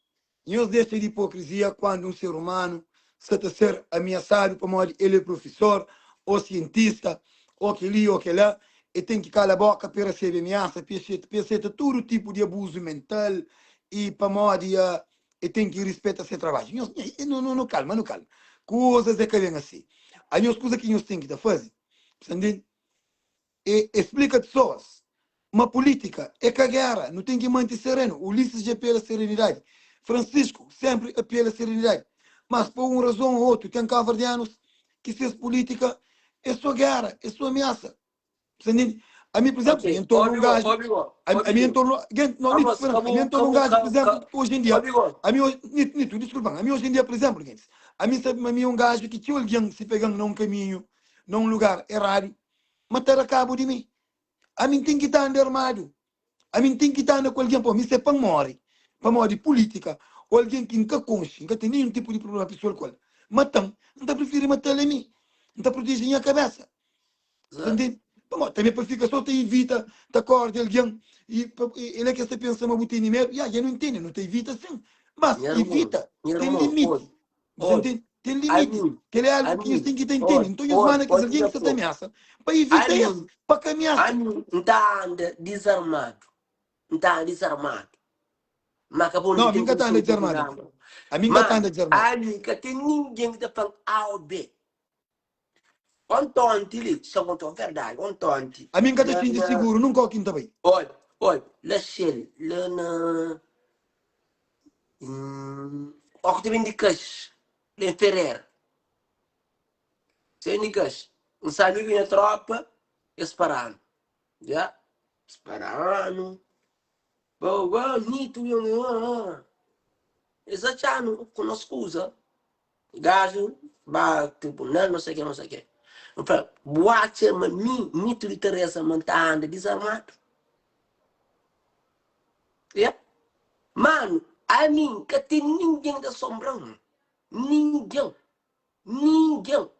nhos dexa di hipokrizia kuandu un ser humanu sta ta ser amiasadu pamodi el é profisor ô sientista ô kel-li ô kel-la, el ten ki kala boka pa el resebe amiasa, pa el seta tudu tipu di abuzu mental i pamodi el ten ki rispeta se trabadju. Nhos, nu, nu, nu kalma, nu kalma. Kuzas é ka ben asi. Anhos, kuza ki nhos ten ki ta faze, sa ntende? É, é splika pesoas ma pulítika é ka géra. Nu ten ki mante serenu. Ulisses dja apela serenidadi. Francisco sénpri apela serenidadi. Mas, pa un razon ô otu, ten kabuverdianus ki ses pulítika é sô géra, é sô amiasa. Sa ntende? Ami, por exemplo, ok, mi N torna obi un go, gajo. obi go, Ami, obi ami N go. torna. Gen, não, Nito, Amos, espera, ka ami bu, N ka torna un bu, gajo, ka, por ka, exemplo, hoje em dia. obi go. Ami hoje, Nito, Nito, desculpa, ami hoje em dia, por exemplo, gente, ami sabe ma ami é um gajo que txeu algen se pega-m na um caminho, na um lugar errado, ma ta da cabo de mi. Ami N ten ki ta anda armadu. Ami N ten ki ta anda ku algen, pô, mi se pa N móre pamodi pulítika ô algen ki N ka konxe, N ka ten ninhun tipu di prubléma pesoal ku el, mata-m, N ta prifiri mata-l ami. N ta proteje nha kabésa. Ta ntende? Pamodi tanbê pa fika sô ta ivita, ta kóre di algen i pa el é ki es ta pensa ma bu tene medu. Ya, dja nu ntende, nu ta ivita sin, mas Nha irmon, ivita nha ten irmon, limiti. obi, Bu ta obi, ntende? Ten limiti. ami, Kel-li é algu ki nhos ami, ten ki ta ntende. obi, Nton nhos obi, manda kes obi algen nha ki sta ta fla-u. amiasa pa ivita es, Ami, pa ka amiasa. ami N ta anda dizarmadu, N ta anda dizarmadu. Ma ka bo Não, nu a mim ten ka ta anda kondison di pega un desarmado. arma. A mim ka ta Mano, anda desarmado. ami ka ten ningen ki ta fla-m A ô B. Ontonti li, xa konta-u verdadi, ontonti A mim ka ta la xinti na, siguru nunka o ki N ta bai. oi, oi, la Shell, la na, hum, ó ku ta ben di Kax, la em Ferreira, ta ben di Kax, N sta amigu nha tropa, es para-nu, ya, es para-nu, bau, bau, nitu, es atxa-nu ku nos kuza. Gaju ba tribunal no sei ke no sei ke. N fla, bu atxa ma mi, Nito di Teresa, ma N ta anda dizarmadu? Ya. Manu, ami N ka ten ningen ki ta sombra-m. Ningen. Ningen.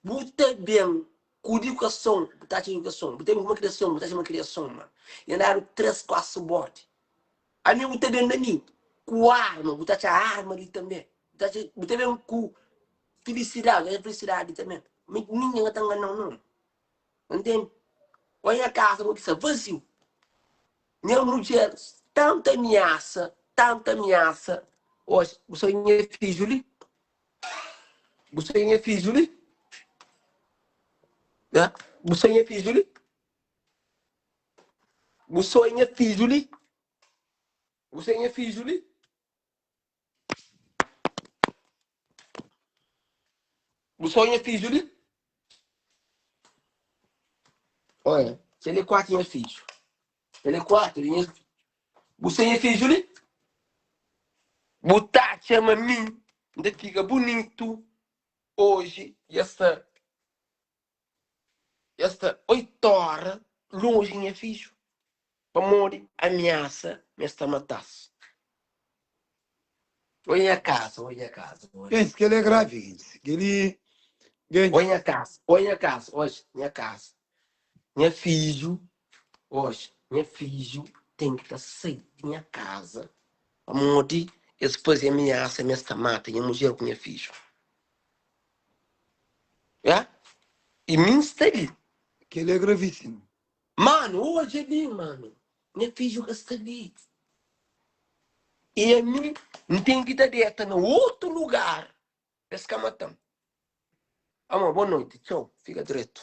Bu ta ben ku idukason, bu ta atxa idukason. Bu ta ben ku uma kriason, bu ta atxa uma kriason, manu. Nha dadu 3, 4 bodi. Ami bu ta ben na mi ku arma, bu ta atxa arma li tanbe. Bu ta atxa, bu ta ben ku filisidadi, bu ta atxa filisidadi li tanbe. Mi ningen ka ta nganau nau. Ntende? Oi nha kasa bu sta vaziu. Nha mudjer tantu amiasa, tantu amiasa. Oxi, bu sta nha fidju li? Bu sta nha fidju li? Bu sta nha fidju li? Bu sô é nha fidju li. Bu sô é nha fidju li. Bu sô é nha fidju li. Olha, kel é 4 nha fidju. Kel é 4 nha fidju. Bu sta nha fidju li? Bu ta atxa ma mi N ta fika bunitu oji? Dja sta, dja sta oitu óra lonji nha fidju, pamodi amiasa ma es ta mata-s. Oi nha kaza, oi nha kaza, oi. Gentis, kel-li é gravi, gentis. Kel-li, Oi gentis. nha kaza, oi nha kaza, oji, nha kaza. Nha fidju, oji, nha fidju ten ki ta sai di nha kaza pamodi es faze amiasa ma es ta mata nha mudjer ku nha fidju. Ya? I mi N sta li. Kel-li é gravíssimu. Manu, odja li, manu, nha fidju ka sta li. I ami N ten ki ta deta na otu lugar pa es ka mata-m. Amor, bon noiti, txau, fika dretu.